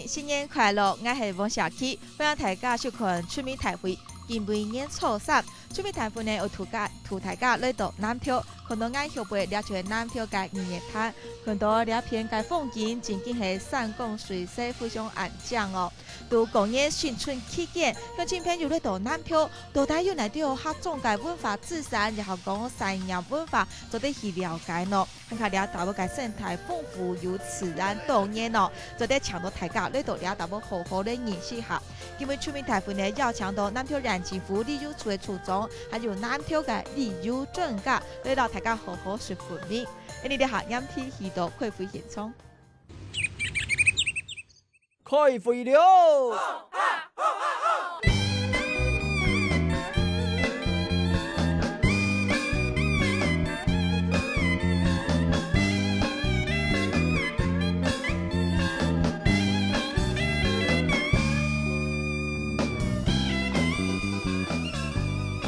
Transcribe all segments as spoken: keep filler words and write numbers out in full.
新年快樂！𠊎係王小琪，歡迎大家收看《出名大會》。今晡日年初三，《出名大會》呢，愛同大家來到南投，看到𠊎後背這就係南投个日月潭，看到這片个風景，真經係山光水色，非常恁靚哦。在過年新春期間，鄉親朋友來到南投，到底有哪兜客庄个文化資產，也好講產業文化，做得去了解呢？ 看看這搭位个生態豐富又自然多元哦，做得請到大家來到這搭位好好來認識下。今晡日《出名大會》呢，邀請到南投縣政府旅遊處个處長，還有南投个旅遊專家，來摎大家好好說分明。恁呢這下，𠊎兜去到開會現場。 開會了！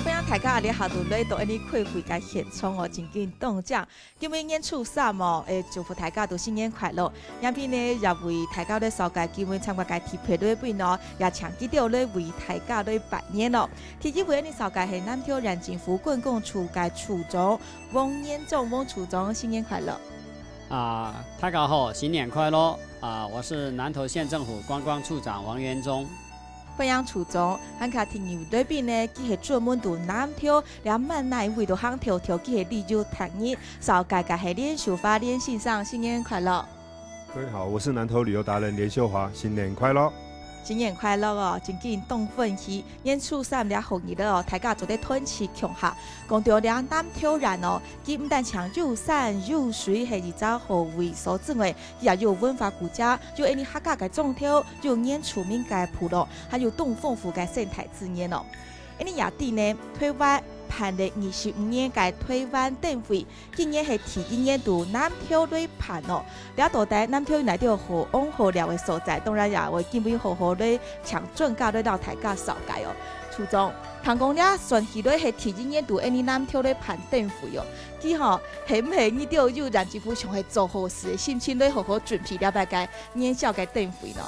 歡迎大家這下就來到𠊎兜開會个現場哦，真經當靚。 今晡日年初三哦，誒，祝福大家都新年快樂。下片呢，也為大家來紹介今晡日參加个特別來賓哦，也請佢兜來為大家來拜年哦。第一位呢，紹介係南投縣政府觀光處个處長王彥宗，王處長，新年快樂！啊，大家好，新年快樂！啊，我是南投縣政府觀光處長王彥宗。 歡迎處長，還較第二位來賓呢，佢係專門在南投這滿哪位都行透透，佢係旅遊達人，紹介个係連秀華連先生，新年快樂！各位好，我是南投旅遊達人連秀華，新年快樂！新年快樂哦，真經當歡喜，年初三這好日仔哦，大家做得團聚共下。講到這南投縣哦，佢毋單淨有山有水係一隻好位所之外， 佢也有文化古蹟，有𠊎俚客家个庄頭，有原住民个部落，還有當豐富个生態資源哦。𠊎俚也知呢，臺灣辦了二十五年个臺灣燈會，今年係第一年在南投來辦哦。這到底南投有哪兜好玩好尞个所在？當然也會今晡日好好來請專家來摎大家紹介哦。處長，聽講這算起來係第一年在𠊎俚南投來辦燈會哦。 佢吼，係毋係你兜有恁樣非常係做好事个心情來好好準備這擺个元宵个燈會呢？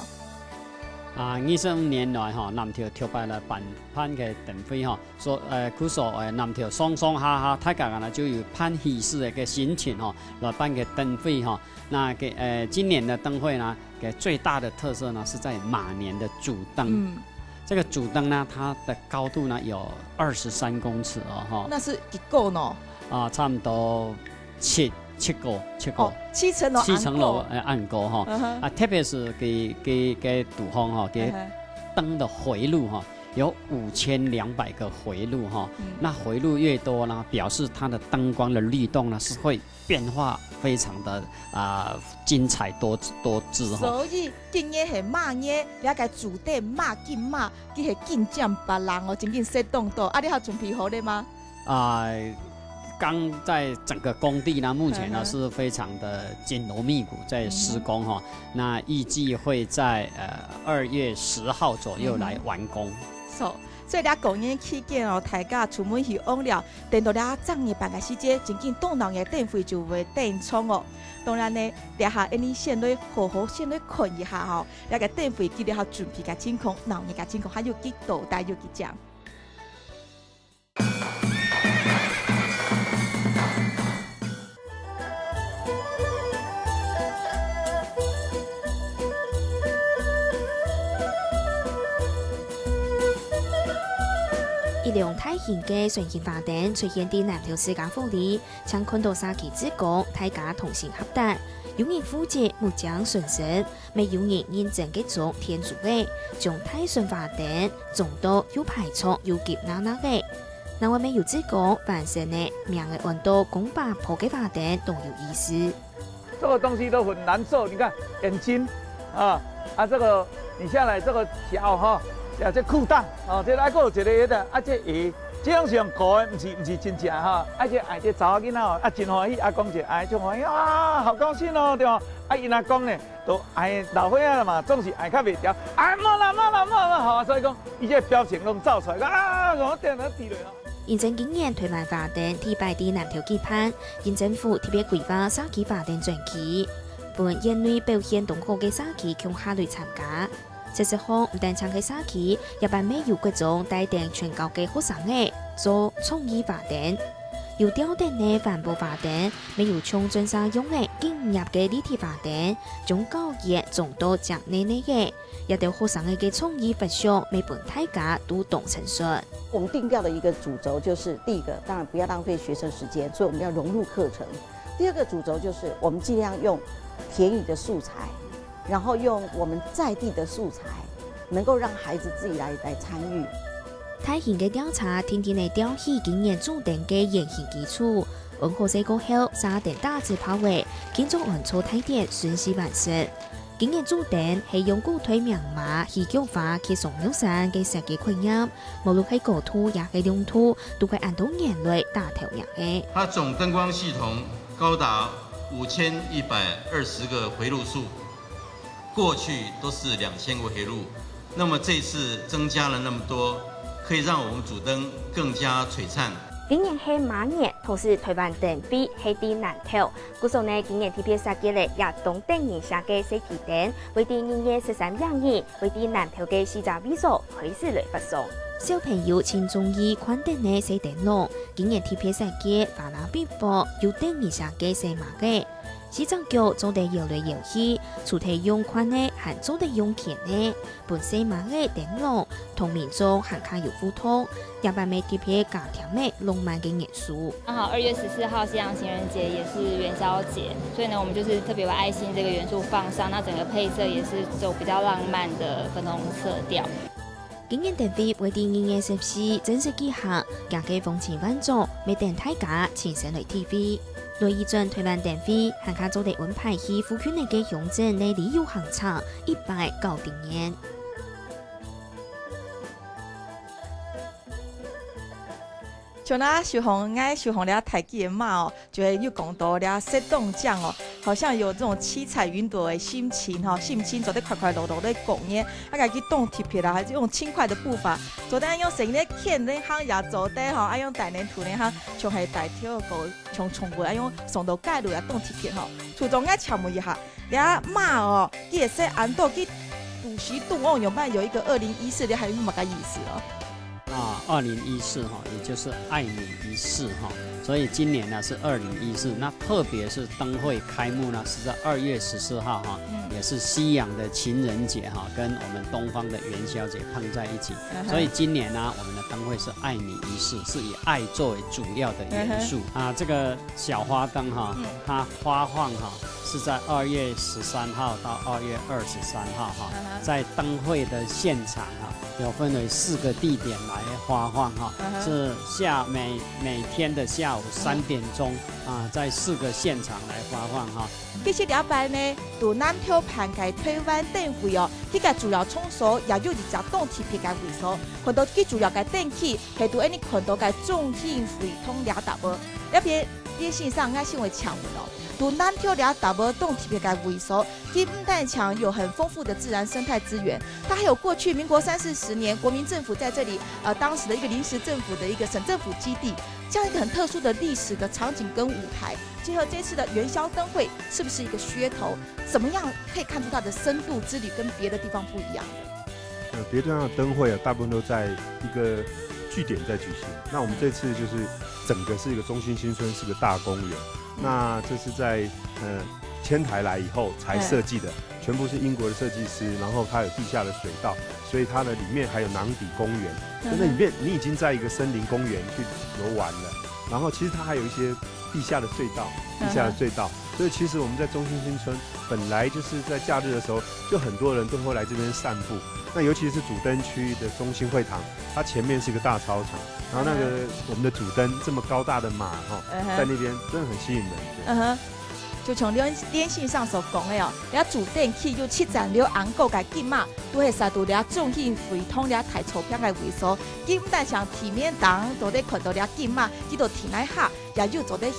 啊，二十五年來吼，南投頭擺來辦，辦个燈會吼，所，呃，故所，呃，南投上上下下，大家呢就有辦喜事个心情吼，來辦个燈會吼。那个，呃，今年的燈會呢，个最大的特色呢，是在馬年的主燈。嗯。這個主燈呢，它的高度呢有二十三公尺哦，吼。那是幾高呢？啊，差不多七，七高，七高。哦，七層樓恁高。七層樓，呃，恁高吼。嗯哼。啊，特別是該，該，該地方吼，該嗯哼。燈的迴路吼，有五千兩百個迴路吼。嗯。那迴路越多呢，表示它的燈光的律動呢，是會變化非常的，啊，精彩多，多姿吼。所以今年係馬年，這個主燈馬金馬，佢係金針白瓤哦，真正色當多。啊，你有準備好了嗎？啊，剛在整個工地呢，目前呢，嗯哼。是非常的緊鑼密鼓在施工哈。嗯哼。那預計會在，呃，二月十號左右來完工。嗯哼。所以這過年期間哦，大家出門去玩尞，等到這正月半个時節，真正當鬧熱个燈會就會登場哦。當然呢，這下𠊎俚先來好好先來看一下吼，這個燈會佢兜準備个情況，鬧熱个情況，還有幾多，大約幾靚。 一輛大型个船形花燈出現在南投市个府裡，正看到社區志工大家同心合作，有人負責木匠船身，乜有人認真个裝電珠仔，將大船花燈裝到又排場又緊捺捺仔。另外乜有志工完成了，名仔安到公爸婆个花燈，當有意思。 這個東西都很難做，你看眼睛啊，啊這個你下來這個腳哈，啊這褲襠哦，這還有一個有的啊，這鞋，這種是用糊的，毋是，毋是真正哈。啊這，哎，這查某囡仔哦，啊真歡喜，啊講一下，哎，真歡喜啊，好高興哦，對吧？啊𪜶阿公呢，都哎老歲仔了嘛，總是哎較袂牢，啊莫啦莫啦莫啦，吼，所以講，伊這表情攏走出來，啊，我點了地雷哦。 迎接今年臺灣花燈第一擺在南投舉辦，縣政府特別規劃社區花燈專區。分縣內表現當好个社區共下來參加。事實上，毋單淨係社區，也還乜有各種帶等全校个學生仔做創意花燈。有吊燈个環保花燈，乜有像轉山樣仔緊捏个立體花燈，將校園裝到靚膩膩仔。這兜學生仔个創意發想，乜分大家都當生趣。我们定调的一个主轴就是，第一个，当然不要浪费学生时间，所以我们要融入课程。第二个主轴就是，我们尽量用便宜的素材，然后用我们在地的素材，能够让孩子自己来来参与。大型个吊車定定仔吊起今年主燈个圓形基礎，安好勢過後，射燈打紙炮仔，緊將安座大點順序完成。今年主燈係用古代名畫、戲劇畫及雙玉山个設計概念，無論係高度也係亮度，都係恁多年來打頭名个。它总灯光系统高达五千一百二十个回路数，过去都是两千个回路，那么这次增加了那么多，可以让我们主灯更加璀璨。今年係馬年，同時台灣燈會係在南投，故所呢，今年特別設計了這當得人惜个細地燈，會在二月十三這日，會在南投个四隻位所開始來發送。小朋友盡中意看燈个細燈籠，今年特別設計花尞變化，有得人惜个細馬仔。四隻腳做得搖來搖去，除忒用擐仔，還做得用牽仔。 分細馬仔燈籠同民眾還較有互動，也還乜特別加添仔浪漫个元素。刚好二月十四号西洋情人节也是元宵节，所以呢，我们就是特别把爱心这个元素放上，那整个配色也是走比较浪漫的粉红色调。今年燈會會在二月十四正式舉行，這个風情萬種，乜等大家親身來體會。來一轉台灣燈會，還較做得安排去附近个鄉鎮个旅遊行程，一擺搞定年。 像啦，秀紅，𠊎秀紅了大支个馬哦，就係有講到了色當靚哦，好像有這種七彩雲朵的心情哈，心情做得快快樂樂的過年，啊，家己當特別啦，還是用輕快的步伐，做得用身體牽人行也做得哈，啊，用帶人圖人行，像係帶條狗，像寵物啊，用送到街路也當特別哈。處長，𠊎請問一下， 這馬哦，佢个色恁多，佢肚屎肚屙，有辦有一个二零一四，這還有麼个意思哦？啊，二零一四哈，也就是愛你一世哈，所以今年呢是二零一四，那特别是灯会开幕呢是在二月十四号哈，也是西洋的情人节哈，跟我们东方的元宵节碰在一起，所以今年呢，我们的灯会是爱你一世，是以爱作为主要的元素啊。这个小花灯哈，它发放哈， 是在二月十三号到二月二十三号哈，在灯会的现场哈，有分为四个地点来发放哈，是下每每天的下午三点钟啊，在四个现场来发放哈。其實這擺呢，在南投辦个台灣燈會哦，佢个主要場所也有一隻當特別个位所，看到佢主要个燈具，係在恁呢看到个中興會堂這搭哦。這片李先生，𠊎想愛請問哦， 在南投這搭位當特別个位所，佢毋單淨有很豐富的自然生態資源，它還有過去民國三四十年國民政府在這裡，呃，當時的一個臨時政府的一個省政府基地，這樣一個很特殊的歷史的場景跟舞台，結合這次的元宵燈會，是不是一個噱頭？怎麼樣可以看出它的深度之旅跟別的地方不一樣？ 呃，別地方的燈會啊，大部分都在一個據點在舉行。那我們這次就是整個是一個中興新村，是個大公園。那這是在呃遷台來以後才設計的，全部是英國的設計師，然後它有地下的水道，所以它的裡面還有囊底公園。在那裡面，你已經在一個森林公園去遊玩了，然後其實它還有一些地下的隧道，地下的隧道。所以其實我們在中興新村本來就是在假日的時候，就很多人都會來這邊散步。那尤其是主燈區的中興會堂，它前面是一個大操場，然後那個我們的主燈這麼高大的馬哈，在那邊真的很吸引人。對。嗯哼，就像連連先生所講个哦，這主燈區有七層樓恁高个金馬，都係設在這中興會堂這大草坪个位所。佢毋單淨地面頂做得看到這金馬，佢到地泥下，也有做得去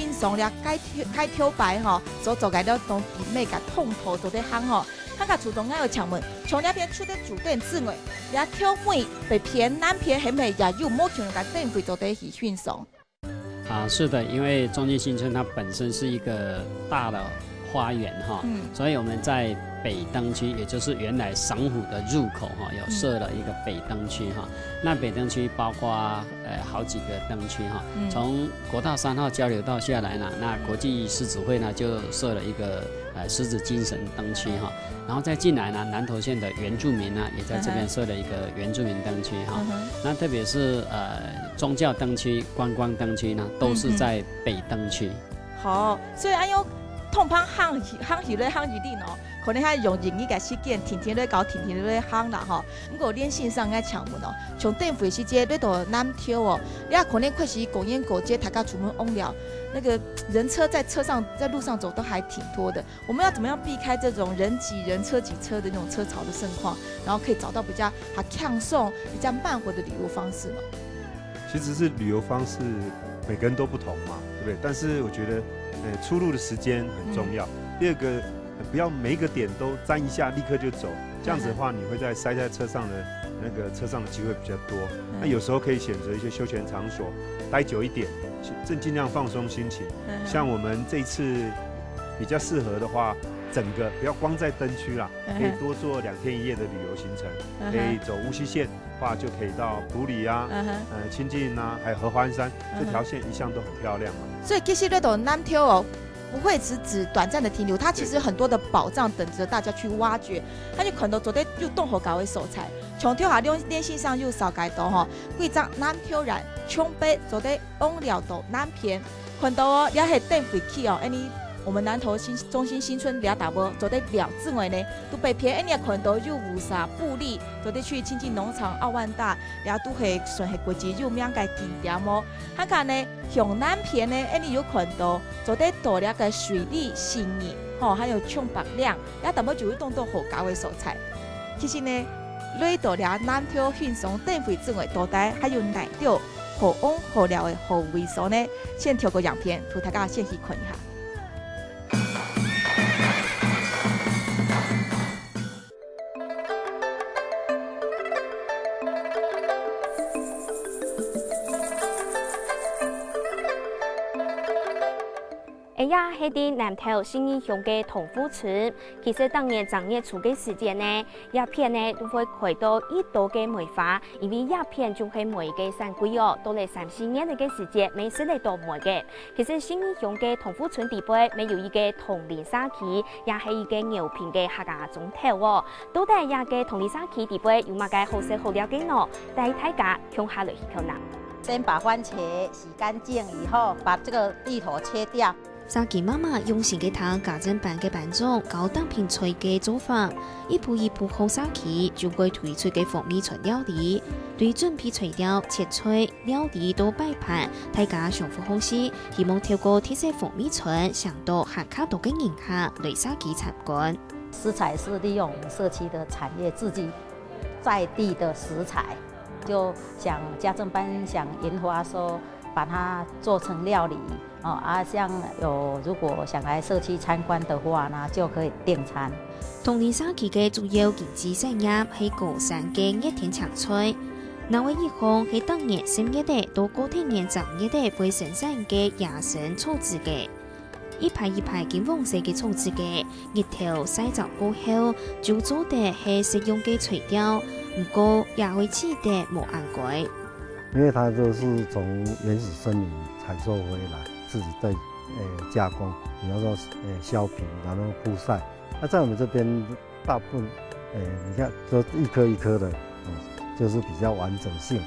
欣賞這街頭街頭擺吼，所做个這種地面个通道做得行吼。 大家處長，𠊎愛請問，除了這片除了主燈之外，這頭尾北片、南片係毋係也有無共樣个燈會做得去欣賞？啊，是的，因为中興新村它本身是一个大的花园哈，嗯。所以我们在北灯区，也就是原来省府的入口哈，有设了一个北灯区哈。嗯。那北灯区包括，呃，好几个灯区哈，嗯。从国道三号交流道下来呢，那国际狮子会呢就设了一个，呃，狮子精神灯区哈，然后再进来呢，南投县的原住民呢也在这边设了一个原住民灯区哈。嗯哼。那特别是，呃，宗教灯区、观光灯区呢，都是在北灯区。嗯哼。 好，所以恁樣通盤行去，行去咧行去咧哦，可能還用一日个時間，天天咧搞，天天咧行啦吼。毋過連先生愛請問哦，像頂回時節咧到南投哦，你啊可能確實逢年過節大家出門往了，那個人車在車上，在路上走都還挺多的。我們要怎麼樣避開這種人擠人、車擠車的那種車潮的盛況，然後可以找到比較還輕鬆、比較慢活的旅遊方式呢？ 其實是旅遊方式每個人都不同嘛，對不對？但是我覺得，呃，出入的時間很重要。嗯。第二個，呃，不要每一個點都沾一下，立刻就走，这样子的话，嗯哼。你会在塞在车上的那个车上的机会比较多。嗯。那有时候可以选择一些休闲场所待久一点，尽，尽量放松心情。嗯哼。像我们这一次比较适合的话，整个不要光在灯区啦，嗯哼。可以多做两天一夜的旅游行程，嗯哼。可以走乌溪线， 话，就可以到埔里啊，嗯哼。呃，清境啊，还有合欢山，嗯哼。这条线一向都很漂亮嘛。所以其實咧到南投哦，不會只指短暫的停留，它其實有很多的寶藏等著大家去挖掘。對。它就可能做得有當好搞个所在，像頭下連，連先生有紹介到吼，規隻南投縣、長北做得往了到南片， 看到哦，這係頂回去哦，恁呢，我們南投新，中興新村這搭位做得尞之外呢，對北片恁呢看到有烏沙、埔里，做得去清境農場、奧萬大，這都係算係國際有名个景點哦。還看呢，向南片呢，恁呢有看到做得到這个水里、新營，吼，還有長白嶺，這搭位就有當多好搞个所在。其實呢，來到這南投欣賞頂回之外，到底還有哪兜 好玩好尞个好位所呢？先透過影片，同大家先去看一下。這也係在南投信義鄉个同富村。其實逐年正月初个時節呢， 這片呢都會開到已多个梅花，因為這片就係梅个產季哦，到了三四月个時節，乜食得到梅个。其實信義鄉个同富村底背，乜有一个桐林社區，也係一个饒平个客家庄頭哦。到底這个桐林社區底背有麼个好食好尞个呢？帶大家共下來去看啊！先把番茄洗乾淨以後，把這個蒂頭切掉。 社區媽媽用心个聽家政班个班長教逐片菜个做法，一步一步學社區就會推出个風味菜料理。對準備材料、切菜、料理到擺盤，大家相互學習，希望透過特色風味菜，嚐到還較多个人客來社區參觀。食材是利用我們社區的產業自己在地的食材，就想家政班想研發說把它做成料理， 哦，啊，像有，如果想來社區參觀的話呢，就可以訂餐。桐林社區个主要經濟產業係高山个熱天青菜。另外一項係逐年十月底到過忒年正月底會生產个野生草子雞。一排一排金黃色个草子雞，日頭曬著過後，就做得係食用个材料，毋過也會試著無恁該。 因為它都是從原始森林採收回來，自己再，呃，加工，比方說，呃，削皮，然後曝曬。那在我們這邊，大部分，呃，你看，都一顆一顆的，嗯，就是比較完整性，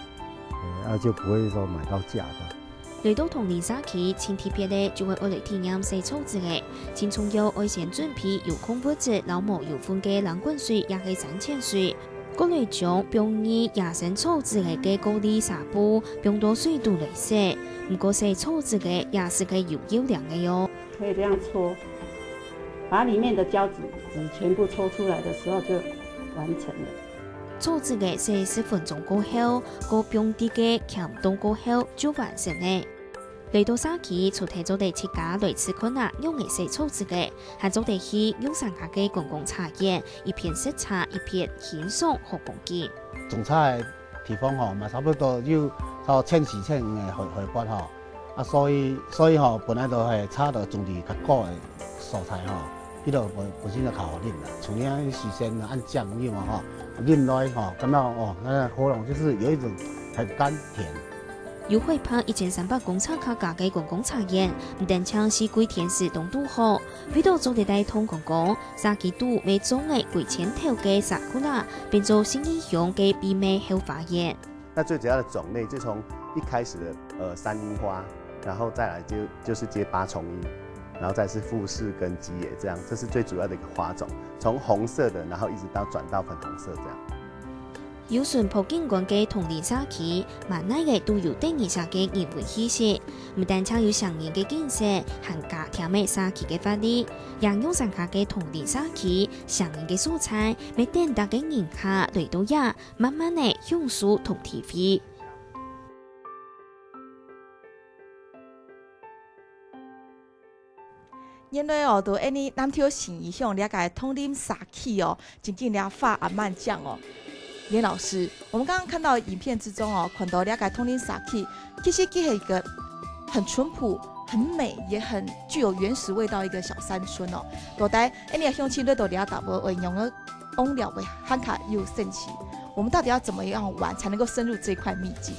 呃，那就不會說買到假的。來到桐林社區，盡特別个就係愛來體驗洗草子雞，盡重要愛先準備有礦物質摎無油分个冷滾水也係山泉水。 過來將放入野生草子雞个過濾紗布放到水肚來洗，毋過洗草子雞也係个有要領个喲。可以這樣搓，把裡面的膠質，質全部搓出來的時候就完成了。草子雞洗十分鐘過後，過放在个鹹凍過後就完成了。 來到社區，除忒做得自家來試看啊仰仔洗草子雞，還做得去用山下个觀光茶園，一片食茶一片欣賞好風景。種茶个地方吼，嘛差不多有到千四千五个海，海拔吼。啊，所以，所以吼，本來就係茶就種在較高个所在吼，佢就本本身就較好啉啦。像你按時間啊，按醬油啊吼，啉落去吼，感覺哦，那个喉咙就是有一種很甘甜。有伙伴一千三百公尺較高个觀光茶園，毋單淨四季天時當堵好，為著做得帶動觀光，社區肚乜種个幾千頭个sakura，變做信義鄉个秘密後花園。那最主要的種類，就從一開始的呃山櫻花，然后再来就就是接八重樱，然后再是富士跟吉野这样，这是最主要的一个花种，从红色的，然后一直到转到粉红色这样。有順抱景觀个桐林社區，滿哪个都有得人惜个人文氣息。毋單淨有生人个景色，還加添了社區个活力。也用山下个桐林社區，生人个所在，乜等逐个人客來到這， 慢慢仔享受同體會。原來哦，都恁呢南投信義鄉這个桐林社區哦，真正這花恁滿靚哦。連老師，我們剛剛看到影片之中哦，看到這个桐林社區，其實佢係一個很淳樸、很美，也很具有原始味道的一個小山村哦。到底恁呢鄉親來到這搭位，會用个 往了會還較有興趣。我們到底要怎麼樣玩才能夠深入這塊祕境？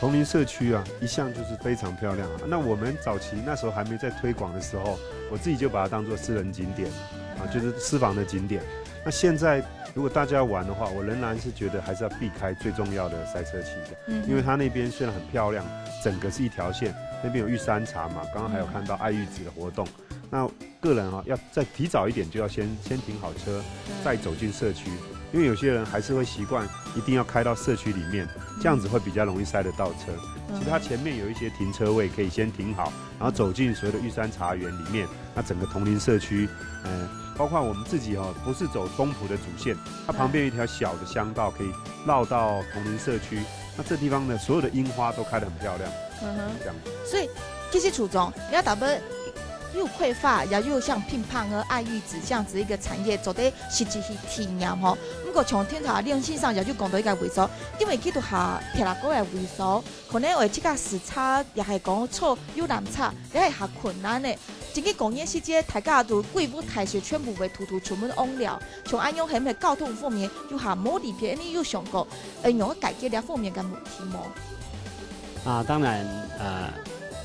桐林社區啊，一向就是非常漂亮啊。那我們早期那時候還沒在推廣的時候，我自己就把它當作私人景點啊，就是私房的景点。那現在如果大家要玩的話，我仍然是覺得還是要避開最重要的塞車期的，因為它那邊雖然很漂亮，整個是一條線，那邊有御山茶嘛，剛剛還有看到愛玉子的活動。那个人啊，要再提早一點就要先先停好车，再走进社区，因为有些人还是会习惯一定要开到社区里面，这样子会比较容易塞得到车。其实它前面有一些停车位可以先停好，然后走进所谓的御山茶园里面，那整个桐林社区，呃，包括我们自己哦，不是走东埔的主线，它旁边有一条小的乡道可以绕到桐林社区。那这地方呢，所有的樱花都开得很漂亮，嗯哼，这样。所以其实初衷，你要打扮又桂花，也又像乒乓啊、爱玉子这样子一个产业，做得实际去体验吼。不过从天头林先生也就讲到一个位所，因为佢都下撇拉个位所，可能会自家视察，也系讲坐游览车，也系下困难的。真个讲个时节，大家都贵不太是全部会突突出门往了。 像恁樣係毋係交通方面有下無利便，你有想過，呃，用个解決這方面个問題無？啊，当然，呃，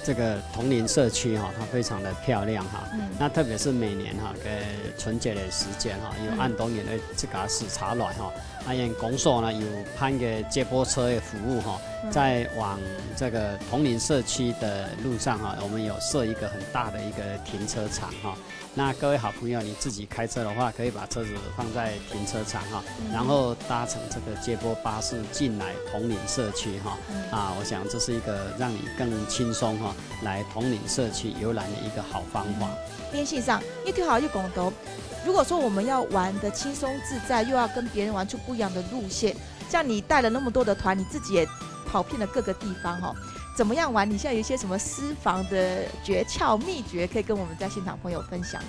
这个桐林社区哈，它非常的漂亮哈。嗯。那特别是每年哈，个春节的时间哈，有恁多人会自家视察来哈。啊，因为公所呢有办个接驳车的服务哈，在往这个桐林社区的路上哈，我们有设一个很大的一个停车场哈。 那各位好朋友，你自己开车的话，可以把车子放在停车场哈，然后搭乘这个接驳巴士进来桐林社区哈。啊，我想这是一个让你更轻松哈，来桐林社区游览的一个好方法。林先生，你头下有讲到，如果说我们要玩得轻松自在，又要跟别人玩出不一样的路线，像你带了那么多的团，你自己也跑遍了各个地方哈，怎么样玩？你现在有一些什么私房的诀窍、秘诀可以跟我们在现场朋友分享的？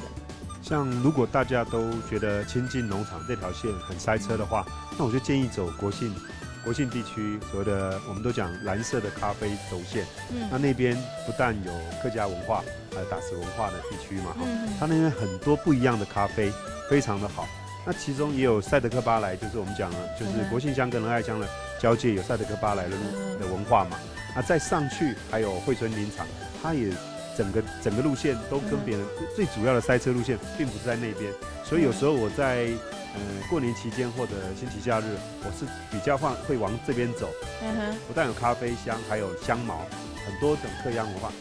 像如果大家都觉得清境农场这条线很塞车的话，那我就建议走国姓国姓地区所谓的我们都讲蓝色的咖啡轴线，嗯，那那边不但有客家文化，还有打石文化的地区嘛，哈，嗯嗯，它那边很多不一样的咖啡，非常的好。那其中也有赛德克巴莱，就是我们讲的，就是国姓乡跟仁爱乡的交界有赛德克巴莱的路的文化嘛。那再上去还有惠春林场，它也整个整个路线都跟别人最主要的塞车路线并不是在那边，所以有时候我在呃过年期间或者星期假日，我是比较换会往这边走。嗯哼，不但有咖啡香，还有香茅，很多种客家文化，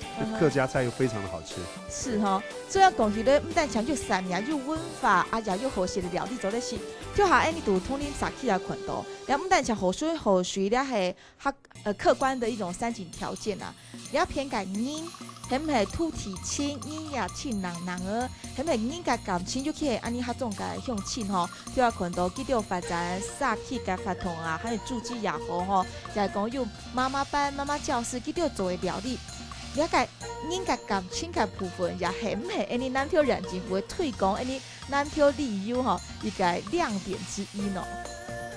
客家菜又非常的好吃。是哈，所以要讲起来，毋但讲究山呀，又文化，啊呀又好食的料理做得食。就好，哎，你都通灵啥去啊看到，然后毋但讲好水好水，了还客呃客观的一种山景条件啊，了偏个人，还毋系土地亲，人也亲人人哦，还毋系人个感情，尤其系安尼客种个乡亲吼，就要看到佢兜发展社区个活动啊，还有组织也好吼，就系讲有妈妈班、妈妈教室，佢兜做个料理，了个 人个感情个部分，也系毋系恁呢南投县政府个推广恁呢南投旅游吼一个亮点之一呢？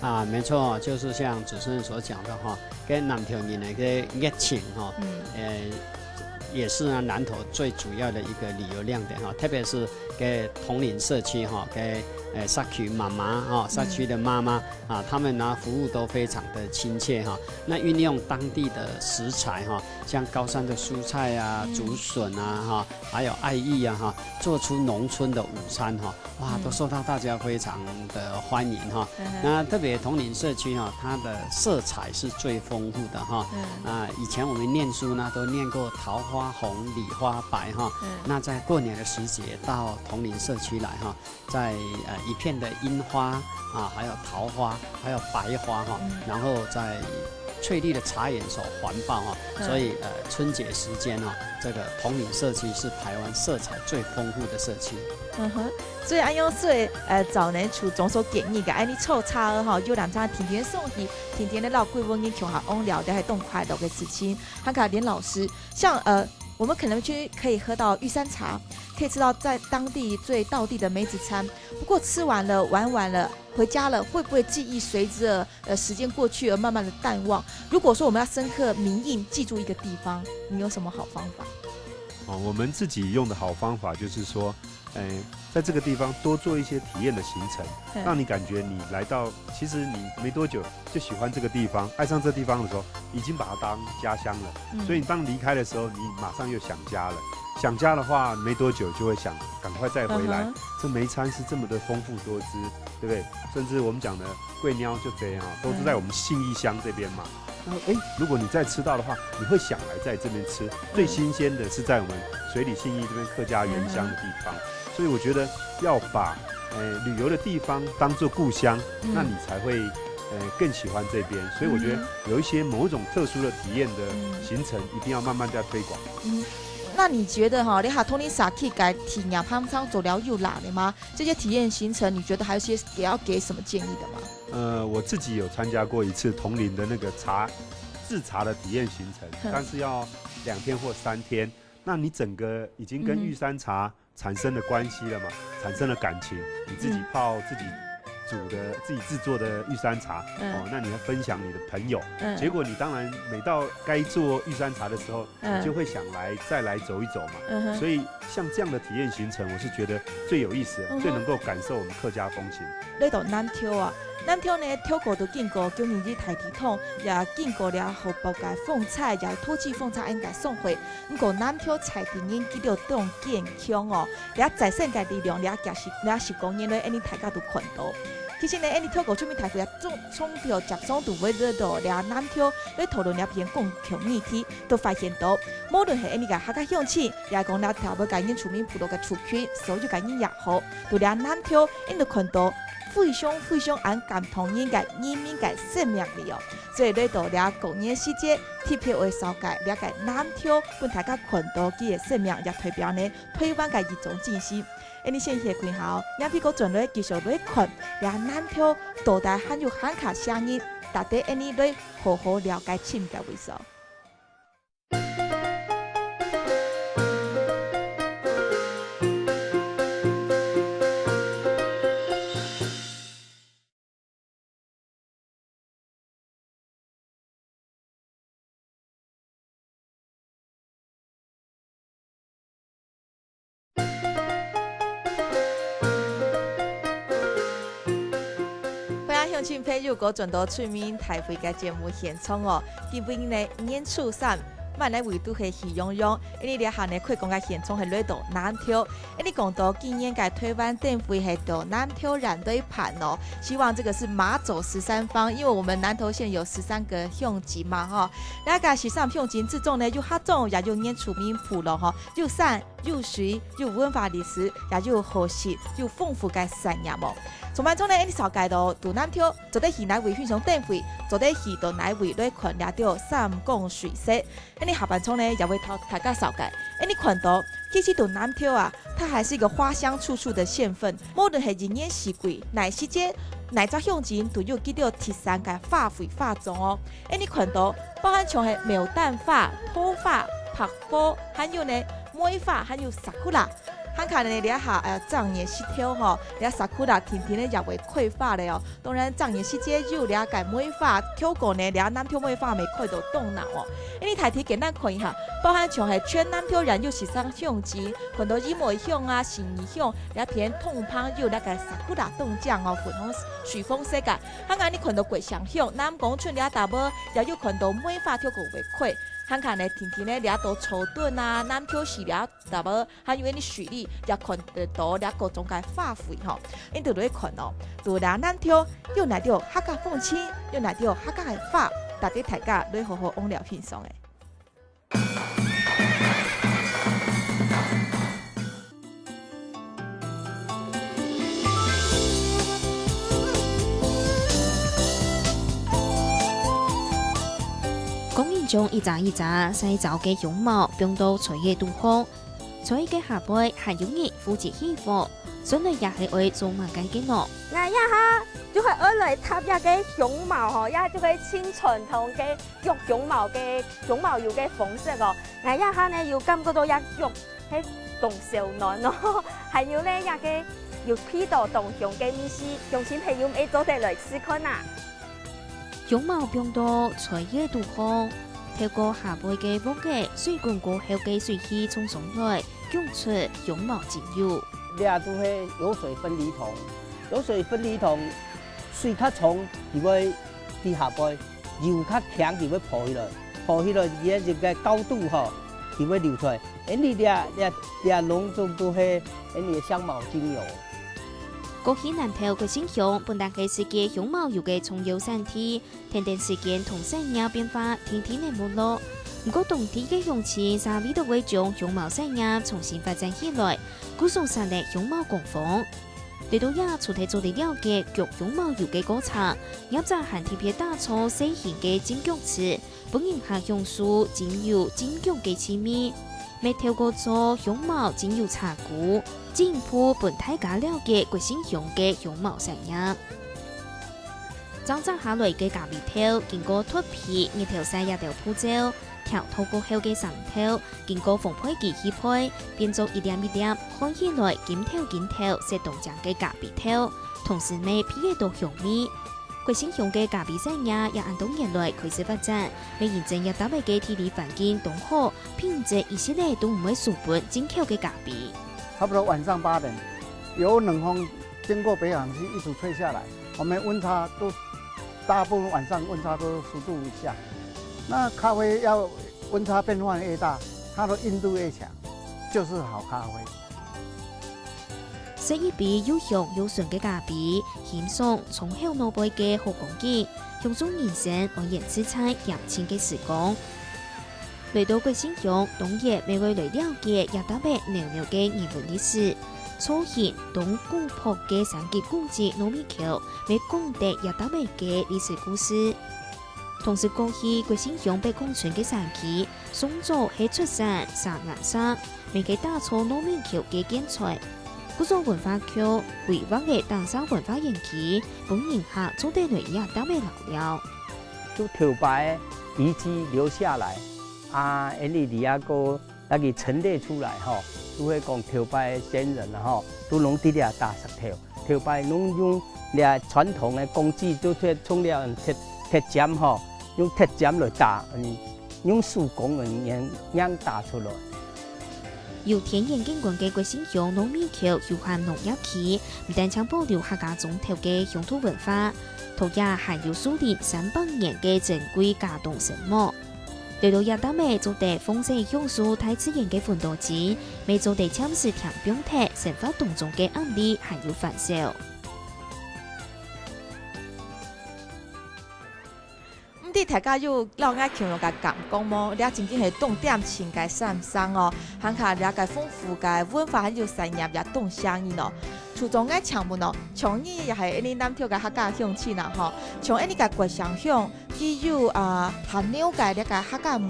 啊，没错，就是像主持人所讲的哈，跟南投人的一个热情哈，嗯，呃，也是呢，南投最主要的一个旅游亮点哈，特别是给桐林社区哈，给，呃，社区妈妈哈，社区的妈妈啊，他们呢，服务都非常的亲切哈。那运用当地的食材哈，像高山的蔬菜啊、竹笋啊哈，还有爱玉啊哈，做出农村的午餐哈，哇，都受到大家非常的欢迎哈。那特别桐林社区哈，它的色彩是最丰富的哈。啊，以前我们念书呢，都念过桃花红、李花白哈。那在过年的时节到桐林社区来哈，在，呃，一片的櫻花啊，还有桃花，还有白花哈，然后在翠绿的茶园所环抱哈，所以，呃，春节时间哈，这个桐林社区是台湾色彩最丰富的社区。嗯哼，所以恁樣說，呃，早年就總所建議个，恁樣坐車吼，遊覽車天天送去，天天个老貴婦人共下講了，這係當快樂个事情。還有林老師，像，呃，我們可能去可以喝到玉山茶，可以吃到在當地最道地的梅子餐。不過吃完了，玩完了，回家了，會不會記憶隨著，呃，時間過去而慢慢地淡忘？如果說我們要深刻銘印，記住一個地方，你有什麼好方法？哦，我們自己用的好方法就是說，哎，在這個地方多做一些體驗的行程，嗯。讓你感覺你來到，其實你沒多久就喜歡這個地方，愛上這地方的時候，已經把它當家鄉了。嗯。所以你當離開的時候，你馬上又想家了。想家的話，沒多久就會想趕快再回來。嗯哼。這梅餐是這麼的豐富多汁，對不對？甚至我們講的粿條就這樣啊，都是在我們信義鄉這邊嘛。嗯。那，誒，如果你再吃到的話，你會想來在這邊吃。嗯。最新鮮的是在我們水里信義這邊客家原鄉的地方。嗯哼。所以我覺得要把，呃，旅遊的地方當作故鄉，嗯。那你才會，呃，更喜歡這邊。所以我覺得有一些某一種特殊的體驗的行程，嗯。一定要慢慢在推廣。嗯，那你覺得哈，你下桐林社區个體驗行程做了有罅个嗎？這些體驗行程，你覺得還有些也要給什麼建議的嗎？呃，我自己有參加過一次桐林的那個茶，製茶的體驗行程，哼。但是要兩天或三天。那你整個已經跟玉山茶產生了關係了嘛，嗯。產生了感情，你自己泡自己煮的、嗯。自己製作的玉山茶，嗯。哦，那你要分享你的朋友，嗯。結果你當然每到該做玉山茶的時候，嗯。你就會想來，再來走一走嘛。嗯哼。所以像這樣的體驗行程，我是覺得最有意思的，嗯哼。最能夠感受我們客家風情。來到南投啊，南投呢，頭過就經過九年義大地堂，也經過了河北个風采，也土雞風采恁个盛會。毋過南投在地人佢兜當堅強哦，這再生个力量，這也是，這十過年來，恁呢大家都看到。其實呢，恁呢透過全民大會啊，從，從頭接上都會落到這南投，來討論這片公共議題。 都發現到，無論係恁呢个客家鄉親，也係講這頭尾个原住民部落个族群，所有个人也好，都這南投，𠊎兜看到非常非常恁感動人个人民个生命力哦。所以來到這過年時節，特別會紹介這个南投，分大家看到佢个生命，也代表呢，台灣个一種精神。恁呢先歇睏下哦，讓飛哥轉來繼續來看，這南投到底還有還較啥人，值得𠊎兜來好好了解深入个位所。 歡迎鄉親朋友，過轉到全民大會个節目現場哦。今晡日呢，年初三，滿哪位都係喜洋洋。𠊎兜這下呢，可以講个現場係來到南投。𠊎兜講到今年个台灣燈會係到南投來舉辦哦。希望這個是馬祖十三鄉，因為我們南投縣有十三個鄉鎮嘛，吼。 這个十三鄉鎮之中呢，有客庄，也有原住民部落吼，有山，有水，有文化歷史，也有好食，有豐富个產業哦。上半場呢，𠊎兜紹介到，到南投，做得去哪位欣賞燈會，做得去到哪位來看這兜山光水色。𠊎兜下半場呢，也會同大家紹介，𠊎兜看到，其實到南投啊， 它還是一個花香處處的縣份，無論係一年四季，哪時節，哪隻鄉鎮都有佢兜特產个花卉花種哦。𠊎兜看到，包含像係牡丹花、桃花、白花，還有呢，梅花，還有sakura。還看呢，這下呃，正月十頭吼，這sakura定定呢也會開花了哦。當然，正月十節有這个梅花，透過呢，這南投梅花乜開到當鬧哦。恁呢大體簡單看一下，包含像係全南投縣有十三鄉鎮，看到仁愛鄉啊、信義鄉，這片通盤有這个sakura當靚哦，粉紅、水紅色个。還恁呢看到國姓鄉、南光村這搭位，也有看到梅花透過會開。還看呢，定定呢，這到草屯啊、南投市這搭位， 還有恁呢水里也看得到這各種个花卉吼。恁就來看哦，在這南投有哪兜客家風情，有哪兜客家个花，值得大家來好好往了欣賞个。公園中一隻一隻細隻个香茅放到菜个肚項， 菜个下背還有人負責起火，算來也係愛做麼个个呢？𠊎這下就係愛來搭這个香茅吼，這就係盡傳統个焗香茅个香茅油个方式哦。𠊎這下呢有感覺到這焗係當燒暖哦，還有呢這个有鼻到當香个味緒，鄉親朋友乜做得來試看啊！ 香茅放到菜个肚項，透過下背个鑊仔，水滾過後个水氣衝上來，湧出香茅精油。這就係油水分離桶，油水分離桶，水較重，佢會在下背；油較輕，佢會浮起來，浮起來，佢个高度吼，佢會流出來。恁呢這這這攏總都係恁呢个香茅精油。 過去南投國姓鄉本來係世界香茅油个重要產地，跈等時間同產業變化定定仔沒落。毋過當地个鄉親煞為著愛將香茅產業重新發展起來，故所設立香茅工坊。來到這除忒做得了解焗香茅油个過程，業者還特別打造細型个浸焗池， 分人客享受精油浸腳个滋味，乜透過做香茅精油茶壺，進一步分大家了解國姓鄉个香茅產業。正摘下來个咖啡豆，經過脫皮、日頭曬這兜步驟，調透過後个生豆，經過烘焙機去焙，變做一粒一粒，看起來金透金透、色當靚个咖啡豆，同時乜鼻得到香味。 國姓鄉个咖啡產業也恁多年來開始發展，乜因為這搭位个地理環境當好，品質一直仔都毋會輸分進口个咖啡。差不多晚上八點，由冷鋒經過北港區一直吹下來，我們溫差都，大部分晚上溫差都十度以下。那咖啡要溫差變化越大，它的硬度越強，就是好咖啡。 食一杯又香又順个咖啡，欣賞窗口外背个好光景，享受人生安然自在恬靜个時光。來到國姓鄉，當然乜會來了解這搭位濃濃个人文歷史。造型當古樸个三級古蹟糯米橋，乜講得這搭位个歷史故事。 同時過去國姓鄉北港村个社區，上早係出產沙岩石，乜係打造糯米橋个建材。故所文化局規劃个頂山文化園區，分人客做得來這搭位尞尞。就頭擺遺跡留下來，啊，恁呢這个 該个陳列出來吼，就係講頭擺个先人啊吼，都攏在這搭石頭。頭擺攏用這傳統个工具，就係從這鐵，鐵尖吼，用鐵尖來打，嗯，用手工个硬，硬打出來。有天然景觀个國姓鄉糯米橋休閒農業區，毋單淨保留客家庄頭个鄉土文化，同樣還有樹齡三百年个珍貴茄苳神木。 來到這搭位做得放鬆享受大自然个芬多精，乜做得暫時停放忒生活當中个壓力還有煩惱。毋知大家有摎𠊎共樣个感覺無？這真正係當恬靜个山城哦，還較這个豐富个文化還有產業也當吸引哦。處長，𠊎請問哦，像你也係恁呢南投个客家鄉親啊吼，像恁呢个國姓鄉， 佢有，啊，限量个這个客家味，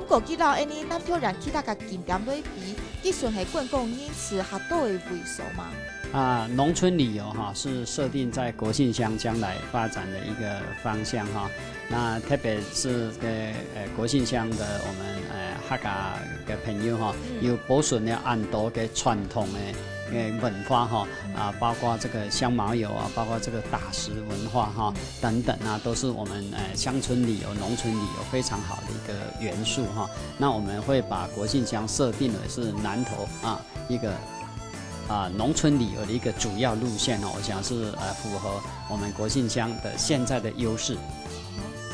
毋過佢摎恁呢南投縣其他个景點來比，佢算係觀光人次較多个位所嘛？啊，農村旅遊哈，是設定在國姓鄉將來發展的一個方向哈。那特別是這個，呃，國姓鄉的我們，呃，客家个朋友吼，嗯。有保存了恁多个傳統个，个文化吼，啊，包括這個香茅油啊，包括這個打食文化哈，嗯。等等啊，都是我們，呃，鄉村旅遊、農村旅遊非常好的一個元素哈。那我們會把國姓鄉設定為是南投啊，一個，啊，農村旅遊的一個主要路線哦，我想是，呃，符合我們國姓鄉的現在的優勢。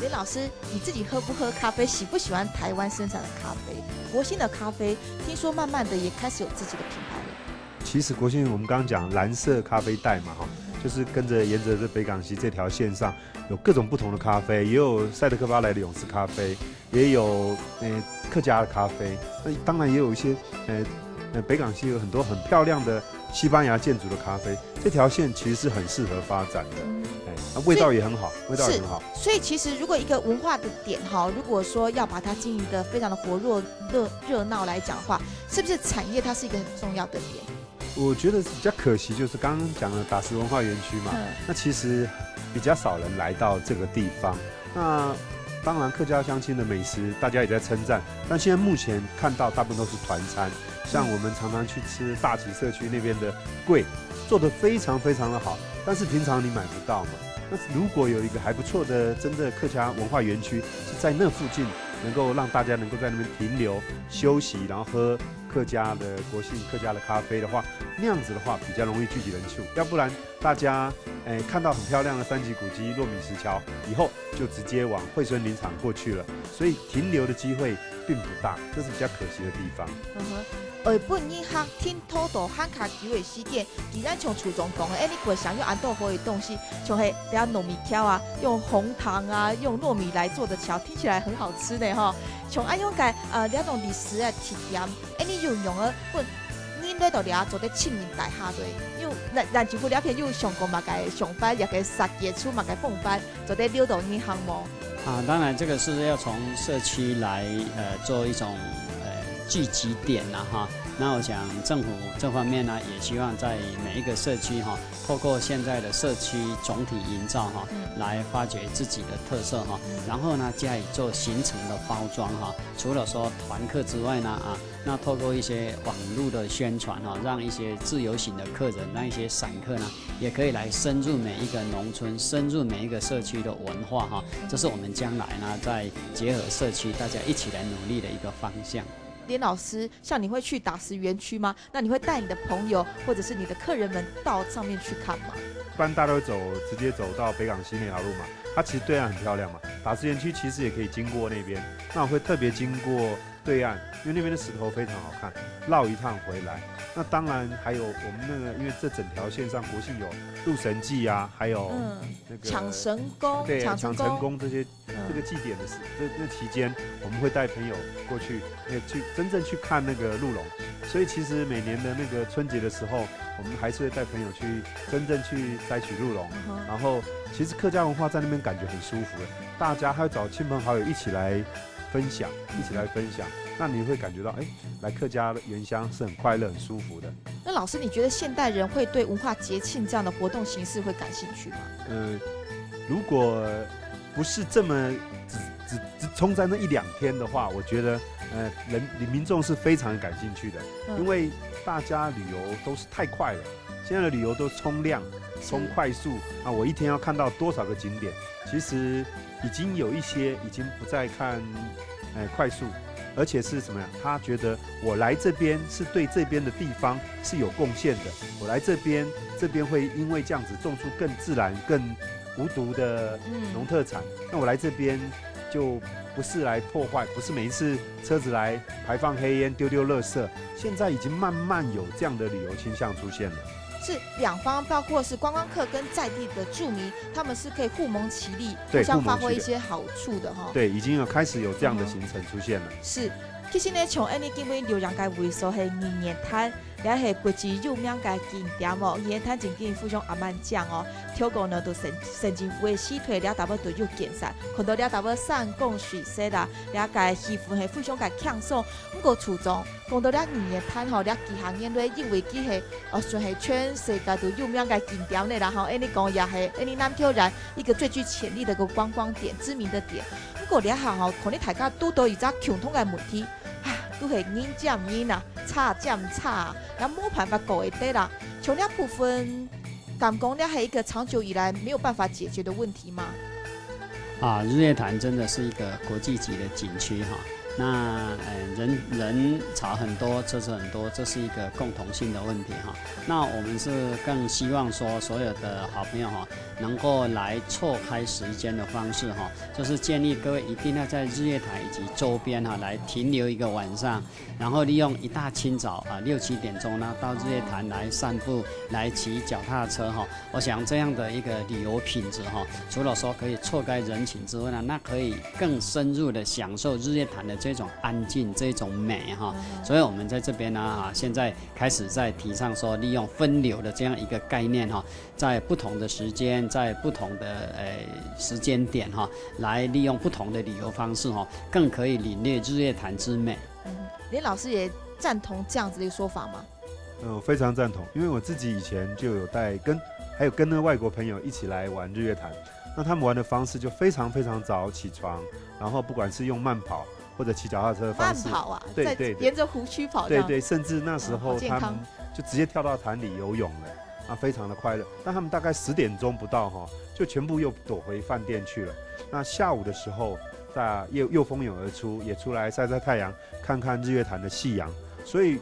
林老師，你自己喝不喝咖啡？喜不喜歡台灣生產的咖啡？國姓的咖啡，聽說慢慢的也開始有自己的品牌了。其實國姓我們剛剛講藍色咖啡帶嘛，哈，就是跟著沿著這北港溪這條線上，有各種不同的咖啡，也有賽德克巴萊的勇士咖啡，也有，呃，客家的咖啡。那當然也有一些，呃，呃，北港溪有很多很漂亮的西班牙建築的咖啡，這條線其實是很適合發展的。嗯。哎，那味道也很好，味道也很好。是，所以其實如果一個文化的點哈，如果說要把它經營得非常的活絡、熱，熱鬧來講的話，是不是產業它是一個很重要的點？我覺得比較可惜，就是剛剛講的打石文化園區嘛，嗯。那其實比較少人來到這個地方。那當然，客家鄉親的美食大家也在稱讚，但現在目前看到大部分都是團餐，像我們常常去吃大崎社區那邊的粿，做得非常非常的好，但是平常你買不到嘛。那如果有一個還不錯的真的客家文化園區，是在那附近，能夠讓大家能夠在那邊停留休息，然後喝客家的國姓客家的咖啡的話，那樣子的話比較容易聚集人數。要不然大家，哎，看到很漂亮的三級古蹟、落米石橋以後，就直接往惠蓀林場過去了，所以停留的機會並不大，這是比較可惜的地方。嗯哼。會分人客停多多閒較久的時間，既然像處長講的，哎，你國姓有恁多好的東西，像係這糯米橋啊，用紅糖啊，用糯米來做的橋，聽起來很好吃呢吼。像恁樣个，呃，這種歷史的特點，哎，你有用个分人來到這做得親近大家對，有，咱，咱政府這片有想過麼个想法，也个設計出麼个方法，做得留到人客無？啊，當然這個是要從社區來，呃，做一種，呃，聚集點啦，哈。那我想政府這方面呢，也希望在每一個社區哈，透過現在的社區總體營造哈，嗯。來發掘自己的特色哈，嗯。然後呢，加以做行程的包裝哈。除了說團客之外呢，啊，那透過一些網路的宣傳哈，讓一些自由行的客人，讓一些散客呢，也可以來深入每一個農村，深入每一個社區的文化哈。這是我們將來呢，在結合社區，大家一起來努力的一個方向。林老師，像你會去打石園區嗎？那你會帶你的朋友或者是你的客人們到上面去看嗎？一般大家都會走，直接走到北港溪那條路嘛，它其實對岸很漂亮嘛，打石園區其實也可以經過那邊，那我會特別經過對岸，因為那邊的石頭非常好看，繞一趟回來。那當然還有我們那個，因為這整條線上國姓有鹿神祭啊，還有嗯，那個搶神功，對，搶神功。搶神功這些，嗯。這個祭典的時，這，那期間我們會帶朋友過去，那去真正去看那個鹿茸。所以其實每年的那個春節的時候，我們還是會帶朋友去真正去摘取鹿茸。嗯哼。然後其實客家文化在那邊感覺很舒服的，大家還會找親朋好友一起來分享，一起來分享，那你會感覺到，哎，來客家原鄉是很快樂、很舒服的。那老師，你覺得現代人會對文化節慶這樣的活動形式會感興趣嗎？呃，如果不是這麼只，只，只衝在那一兩天的話，我覺得，呃，人，民眾是非常感興趣的，嗯。因為大家旅遊都是太快了，現在的旅遊都衝量、是。衝快速，啊，我一天要看到多少個景點，其實已經有一些已經不再看，呃，快速，而且是什麼呀？他覺得我來這邊是對這邊的地方是有貢獻的，我來這邊，這邊會因為這樣子種出更自然、更無毒的嗯。農特產，那我來這邊就不是來破壞，不是每一次車子來排放黑煙、丟丟垃圾，現在已經慢慢有這樣的旅遊傾向出現了。是兩方，包括是觀光客跟在地的住民，他們是可以互盟其利，對，互相發揮一些好處的哈。互盟其利。對，已經有開始有這樣的行程出現了。嗯哼。是，其實呢，像恁呢，今晡日留人个位所係二元潭，這係國際有名个景點哦，二元潭真經非常恁樣靚哦。透過呢，就甚，甚至為西推這搭位都有建設，看到這搭位山光水色啦，這个氣氛係非常个輕鬆。毋過處長，講到這二元潭吼，這幾下年來，因為佢係，呃，算係全世界都有名个景點呢啦吼，恁呢講也係，恁呢南投縣一個最具潛力的一個觀光點、知名的點。毋過這下吼，可能大家堵到一隻共同个問題，都係人接人啊，差接差啊，也無辦法過會得啦。像這部分，敢講這係一個長久以來沒有辦法解決的問題嗎？啊，日月潭真的是一個國際級的景區哈。那，呃，人，人潮很多，車子很多，這是一個共同性的問題哈。那我們是更希望說，所有的好朋友哈，能夠來錯開時間的方式哈，就是建議各位一定要在日月潭以及周邊哈，來停留一個晚上，然後利用一大清早啊，六七點鐘呢，到日月潭來散步，來騎腳踏車哈。我想這樣的一個旅遊品質哈，除了說可以錯開人情之外呢，那可以更深入地享受日月潭的這種安靜、這種美哈。嗯。所以我們在這邊呢，啊，現在開始在提倡說，利用分流的這樣一個概念哈，在不同的時間，在不同的，呃，時間點哈，來利用不同的旅遊方式哈，更可以領略日月潭之美。嗯，林老師也贊同這樣子的說法嗎？嗯，我非常贊同，因為我自己以前就有帶跟，還有跟那外國朋友一起來玩日月潭，那他們玩的方式就非常非常早起床，然後不管是用慢跑或者騎腳踏車的方式，慢跑啊，在，对对对，沿着湖區跑這樣。对对，甚至那時候他们，哦，好健康。就直接跳到潭里游泳了，啊，非常的快乐。但他们大概十点钟不到哈，就全部又躲回饭店去了。那下午的时候，大，又，又蜂拥而出，也出来晒晒太阳，看看日月潭的夕阳。所以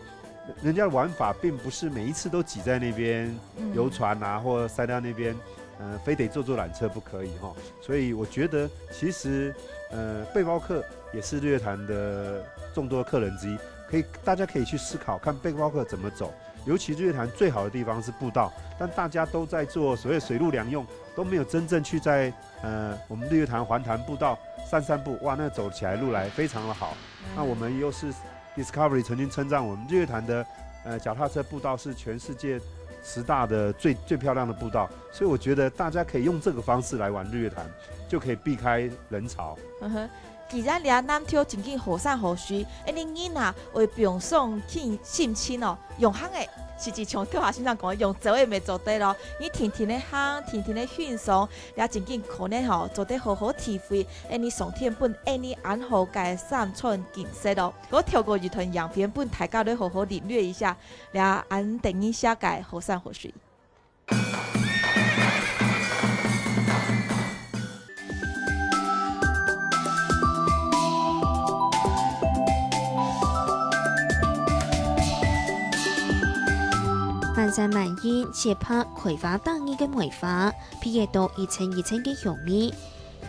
人家的玩法并不是每一次都挤在那边，嗯，游船啊，或塞到那边，呃，非得坐坐缆车不可以哈。所以我觉得其实，呃，背包客也是日月潭的众多客人之一，可以，大家可以去思考看背包客怎么走。尤其日月潭最好的地方是步道，但大家都在做所谓水陆两用，都没有真正去在，呃，我们日月潭环潭步道散散步，哇，那走起来路来非常的好。那我们又是 Discovery 曾经称赞我们日月潭的，呃，脚踏车步道是全世界十大的最，最漂亮的步道，所以我觉得大家可以用这个方式来玩日月潭，就可以避开人潮。嗯哼，既然這南投正經好山好水，恁呢人啊，會放鬆、輕，心情哦，用行个，實際上頭下先生講，用走个乜做得咯。你定定个行，定定个欣賞，這正經可能吼，做得好好體會，恁呢上天分恁呢恁好个山川景色咯。 我透過一段影片分大家來好好領略一下，這恁得人惜个好山好水。滿山滿影，雪白開花得意个梅花，鼻得到一陣一陣个香味。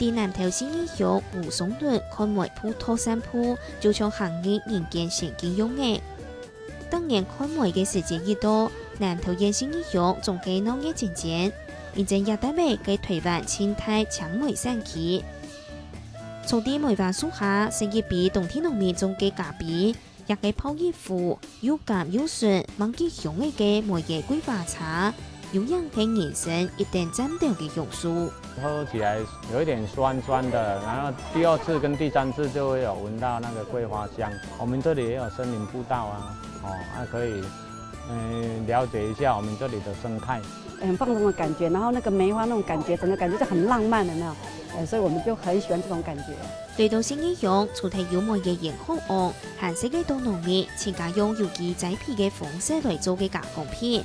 在南投信義鄉吳淞崙看梅步道散步，就像行入人間仙境樣仔。當然看梅个時節一到，南投縣信義鄉總係鬧熱蒸蒸，因為這搭仔个臺灣盡大青梅產區。坐在梅花樹下，食一杯當地農民種个咖啡， 也係泡一壺又甘又順、吂幾香仔个梅仔桂花茶，有影係人生一等站頭个享受。喝起來有一點酸酸的，然後第二次跟第三次就會有聞到那個桂花香。我們這裡也有森林步道啊，哦，還可以，嗯，了解一下我們這裡的生態。很放鬆的感覺，然後那個梅花那種感覺，整個感覺就很浪漫，有沒有？呃，所以我們就很喜歡這種感覺。 來到信義鄉，除忒有梅仔沿河岸，還識得到農民自家用有機栽培个方式來做个加工品。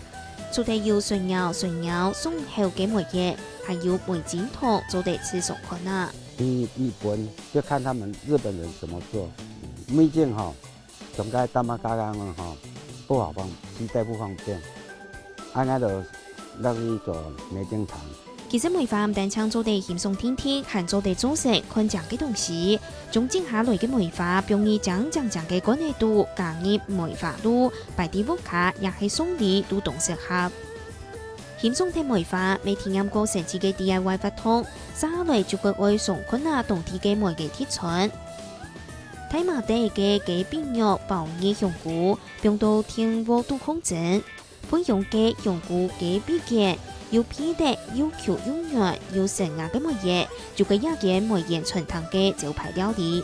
除忒有純藝、純藝送口个梅仔，還有梅精糖做得試嚐看啊。日，日本就看他們日本人怎麼做，梅精吼， 像該大馬嘎嘎个吼，不好放，攜帶不方便。恁樣就落去做梅精糖。其實梅花毋單淨做得欣賞定定，還做得做成看靚个東西。將剪下來个梅花放入靚靚靚个罐仔肚，加入梅花露，擺在屋下也係送禮都當適合。欣賞忒梅花，乜體驗過神奇个D I Y活動，續下來就會愛上看啊當地个梅个特產。 大麻底个雞髀肉包入香菇，放到電鍋肚炕蒸。配香雞、香菇、雞髀卷，又肥得又Q又軟又成牙个梅仔，就係這間梅園餐廳个招牌料理。一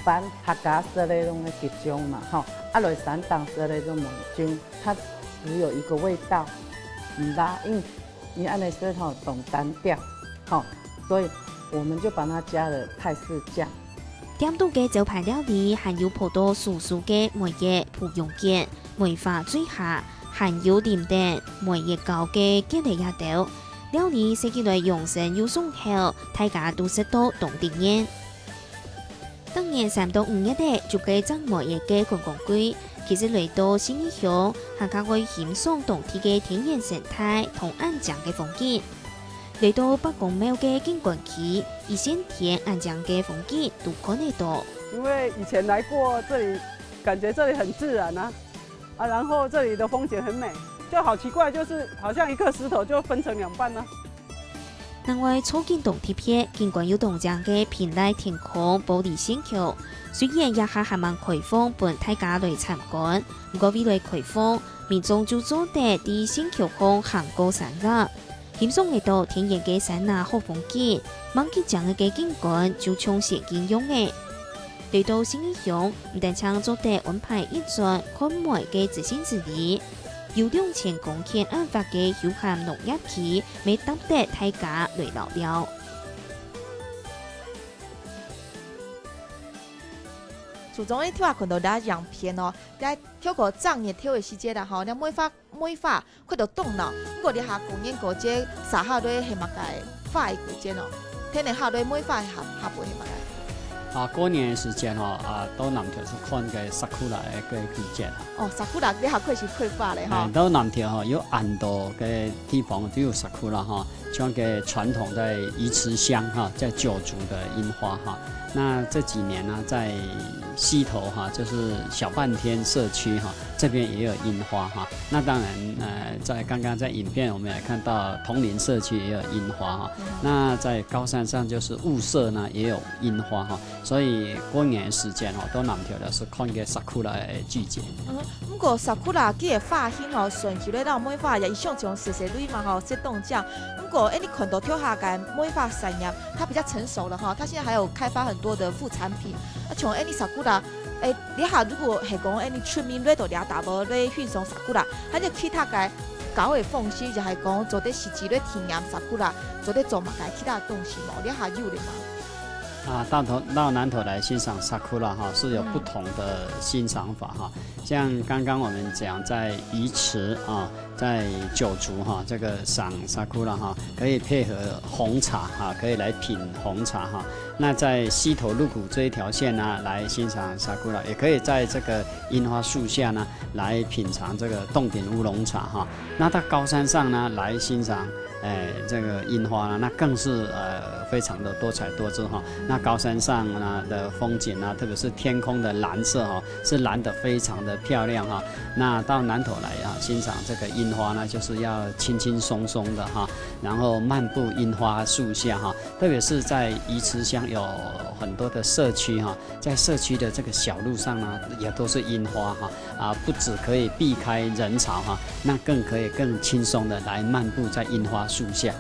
般客家式个攏會桔醬嘛，吼，啊來山頂式个攏梅醬，它只有一個味道，毋辣，因為你按呢說吼，當單調，吼，所以我們就把它加了泰式醬。店肚个招牌料理還有泡到酥酥个梅葉烰羊肩、梅花醉蝦，還有淋等梅葉糕个桔仔這兜。料理食起來養生又爽口，大家都食到當得人。逐年三到五月仔，就係正梅葉个觀光季，其實來到信義鄉，還較會欣賞當地个天然生態同恁靚个風景。 來到伯公廟个景觀區，一線天恁靚个風景都看得到。因為以前來過這裡，感覺這裡很自然啊，啊，然後這裡的風景很美，就好奇怪，就是好像一顆石頭就分成兩半呢。另外，造景當特別，景觀有當靚个平籟天空玻璃線橋，雖然這下還吂開放分大家來參觀，毋過未來開放，民眾就做得在線橋項行過山岳。 欣賞得到天然个山林好風景，吂幾靚个景觀就像仙境樣仔。來到信義鄉，毋單淨做得安排一轉看梅个自信之旅，有兩千公頃恁闊个休閒農業區，乜值得大家來尞尞。處長，你頭下看到這影片哦，在透過正月頭个時節啦吼，這梅花 梅花，看到當鬧。毋過這下過年過節，續下來係麼个花个季節哦？天然下來梅花个下，下背係麼个？啊，過年个時間吼，啊，到南投係看个sakura个季節啊。哦，sakura，這下開始開花咧吼。哎，到南投吼，有恁多个地方都有sakura吼，像个傳統在魚池鄉哈，在九族的櫻花哈。那這幾年呢，在溪頭哈，就是小半天社區哈，這邊也有櫻花哈。 那當然，呃，在剛剛在影片我們也看到桐林社區也有櫻花哈，嗯。那在高山上就是霧社呢也有櫻花哈，所以過年時間吼，到南投就係看个sakura个季節。嗯，毋過sakura佢个花型吼，順序咧，摎梅花也一樣像細細蕊嘛吼，識當靚。毋過，恁呢看到頭下个梅花產業，它比較成熟了哈，它現在還有開發很多的副產品。啊，像恁呢sakura， 欸，這下如果係講恁呢出名來到這搭無來欣賞sakura，還有其他个搞个方式，就係講做得實際來體驗sakura，做得做麼个其他東西無？這下有了嗎？啊，到頭，到南投來欣賞sakura哈，是有不同的欣賞法哈。嗯。像剛剛我們講在魚池啊，在九族哈，這個賞sakura哈，可以配合紅茶哈，可以來品紅茶哈。 那在溪頭鹿谷這一條線呢，來欣賞sakura，也可以在這個櫻花樹下呢，來品嚐這個凍頂烏龍茶哈。那到高山上呢，來欣賞，哎，這個櫻花呢，那更是，呃，非常的多彩多姿哈。那高山上呢的風景呢，特別是天空的藍色哈，是藍得非常的漂亮哈。那到南投來啊，欣賞這個櫻花呢，就是要輕輕鬆鬆的哈，然後漫步櫻花樹下哈， 特別是在魚池鄉有很多的社區哈，在社區的這個小路上呢，也都是櫻花哈，啊，不只可以避開人潮哈，那更可以更輕鬆地來漫步在櫻花樹下。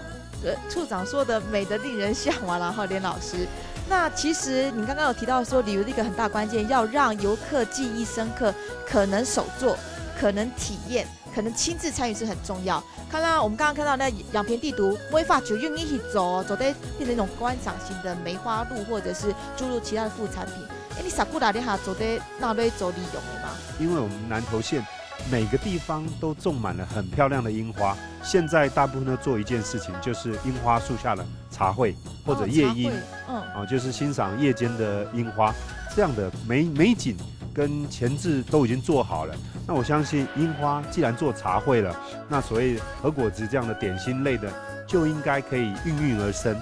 呃，處長說的美得令人向往啦哈，連老師。那其實你剛剛有提到說旅遊的一個很大關鍵，要讓遊客記憶深刻，可能手作，可能體驗，可能親自參與是很重要。 看到，我們剛剛看到那仰片地圖，梅花就用一起走，走得變成一種觀賞型的梅花鹿，或者是注入其他的副產品。欸，你sakura這下做得拿來做利用的嗎？因為我們南投縣每個地方都種滿了很漂亮的櫻花，現在大部分都做一件事情，就是櫻花樹下的茶會或者夜櫻。哦，茶會，嗯。哦，就是欣賞夜間的櫻花，這樣的美，美景跟前置都已經做好了。那我相信櫻花既然做茶會了，那所謂和果子這樣的點心類的，就應該可以應運而生，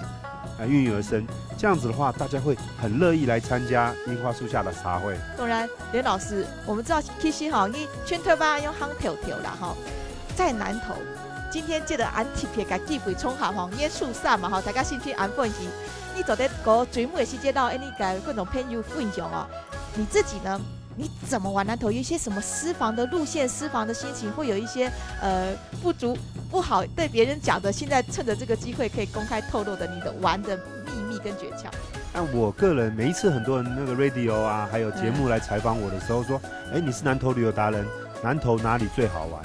啊，應運而生。這樣子的話，大家會很樂意來參加櫻花樹下的茶會。當然，連老師，我們知道其實哈，你全台灣有行透透啦哈，在南投，今天藉著恁特別个機會場合哈，你个處長嘛哈，大家心情恁歡喜，你做得過最尾个時間摎𠊎等个觀眾朋友分享哦。你自己呢？ 你怎麼玩南投？有一些什麼私房的路線、私房的心情，會有一些，呃，不足、不好對別人講的，現在趁著這個機會可以公開透露的你的玩的秘密跟訣竅。那我個人每一次很多人那個radio啊，還有節目來採訪我的時候說，嗯。「欸，你是南投旅遊達人，南投哪裡最好玩？」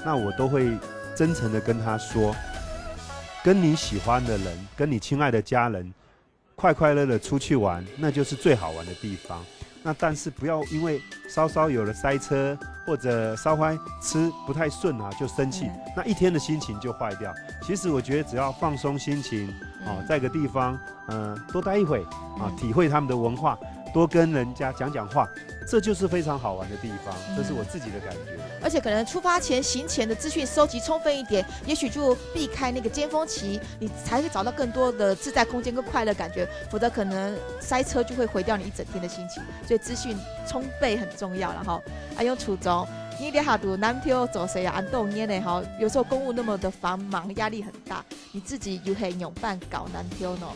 那我都會真誠地跟他說，跟你喜歡的人，跟你親愛的家人快快乐乐出去玩，那就是最好玩的地方。那但是不要因为稍稍有了塞车，或者稍稍吃不太顺啊，就生气，那一天的心情就坏掉。其实我觉得只要放松心情，哦，在个地方，嗯、多待一会，啊，体会他们的文化，多跟人家讲讲话，这就是非常好玩的地方。这是我自己的感觉。而且可能出发前、行前的资讯收集充分一点，也许就避开那个尖峰期，你才会找到更多的自在空间跟快乐感觉。否则可能塞车就会毁掉你一整天的心情。所以资讯充沛很重要了哈。啊，楊處長，你這下佇南投做事也恁多年了哈，有時候公務那麼的繁忙，壓力很大，你自己又係仰般搞南投呢？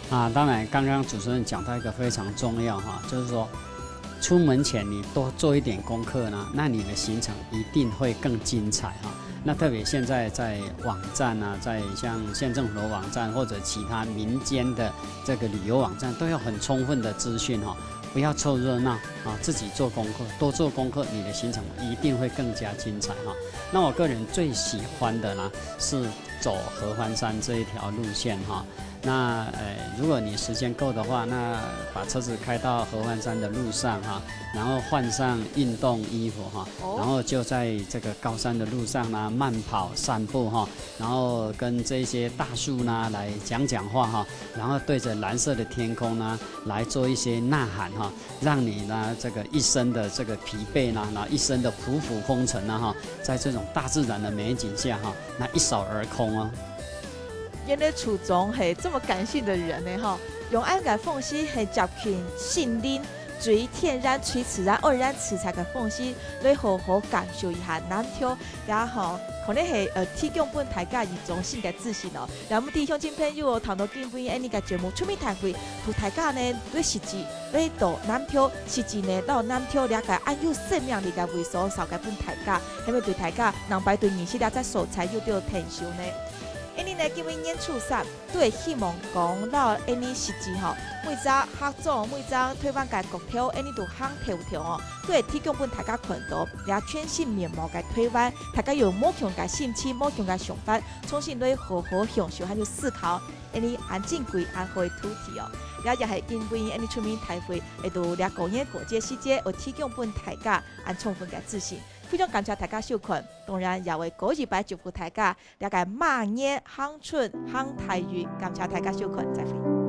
啊，当然，刚刚主持人讲到一个非常重要哈，就是说，出门前你多做一点功课呢，那你的行程一定会更精彩哈。那特别现在在网站啊，在像县政府的网站或者其他民间的这个旅游网站，都有很充分的资讯哈。不要凑热闹啊，自己做功课，多做功课，你的行程一定会更加精彩哈。那我个人最喜欢的呢，是走合欢山这一条路线哈。那呃，如果你时间够的话，那把车子开到合欢山的路上哈，然后换上运动衣服哈，哦然后就在这个高山的路上呢慢跑散步哈，然后跟这些大树呢来讲讲话哈，然后对着蓝色的天空呢来做一些呐喊哈，让你呢这个一身的这个疲惫呢，然后一身的仆仆风尘呢哈，在这种大自然的美景下哈，那一扫而空哦。原來處長係這麼感性的人呢哈，用恁个方式係接近心靈，最天然、最自然、而然自在个方式，來好好感受一下南投，也吼，可能係呃提供分大家一種新个資訊哦。也毋知鄉親朋友哦，聽到今晡日恁呢个節目，出面大會，同大家呢來實際來到南投，實際呢到南投了解恁有生命力个位所紹介分大家，係毋係對大家能擺對認識這隻所在有到提升呢？恁呢呢，今晡日年初三，都會希望講到恁呢實際吼，每隻客庄、每隻台灣个角頭，恁呢都行透透哦，都會提供分大家看到這全新面貌个台灣，大家用無共个心情、無共个想法，重新來好好享受還有思考恁呢恁珍貴恁好个土地哦。這也係今晡日恁呢出面大會，會到這過年過節時節，會提供分大家恁充分个資訊。非常感謝大家收看，當然也會過一擺祝福大家 這个馬年行春行大運，感謝大家收看，再會。